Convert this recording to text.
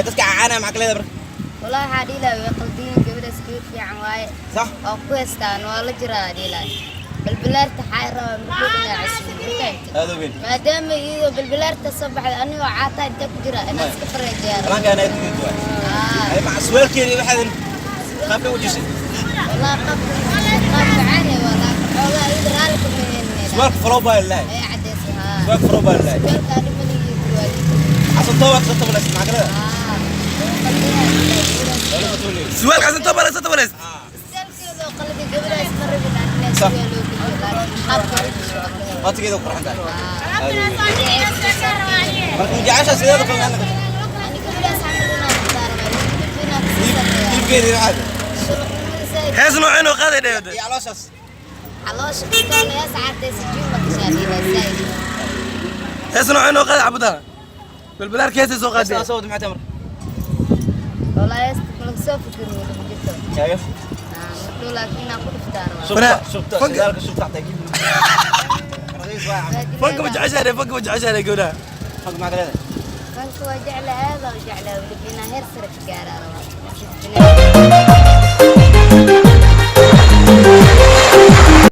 Dadka caana maxaa ka leedahay marka? Wallahi waxaa dhihi lahaa way qaldiyin, gabadhaas gabar fiican waaye. Sax. Waa ku heystaan, waa la jiraa dhihi lahaa. Balbalaarta xaay rabaa markuu inaa cusub. Aad u weyn. Maadaama iyadoo balbalaarta soo baxday, anigoo caataa inta ku jira inaan iska fareejiyaan. Qalanka anaa digid waay. Aa. Ay maca suwaalkeedii waxaadan qaabka u jishay. Wallahi qaabka qaab macaan eh waa, laakiin xoogaa iyada raalli kuma ahayn. Suwaalka flow baa leedahay. Ay caddaysay, haa. Suwaalka flow baa leedahay. Suwaalka animaligii waa. Xasan Tooba kasoo tabalaysa, maxaa ka leedahay? Aa, qaldiyaa. Suwaal Xasan Tooba la soo tabalaysa. Istaalkeeda oo qaladi gabadhaas ma rabin aan inaa Sax. surwaal loo geliyo, laakiin qaabka u jisho waa ka helay. Watigeeda ku qurxan tahay. Aa. Aad u weyn. Marka ma jeceshaa sideeda kale inaa noqoto? Ani gabadhaas camal inaan noqdaa rabaa, weliba inaan kasii sarreeyaa. Hilibkeedii waxaad. Shuruqnimada zaid. Hees nooceen oo qaaday dheewde? Iyo calooshaas. Caloosha kastoona hees cadaysa juma gashaa dhiilaa zaid. Hees nooceen oo qaaday cabudaa? Balbalaarka heesay soo qaaday. Heestaa soo wada maxay tahay marka? Wallahi heesta malaga soo fikirin weli ma jirto. Kaaga. Aa, markuu laakiin inaan ku dhuftaa rabaa. Shubta, shubta, shidaalka shubta xataa kiib. Raqiis waay camal. Fanka ma jeceshahay? Fanka ma jeceshahay gabdhaha? Fanka maxaa ka leedahay? Fanka waa jeclaa, aad u jeclaa, weliba inaan heer sare ka gaaraa rabaa.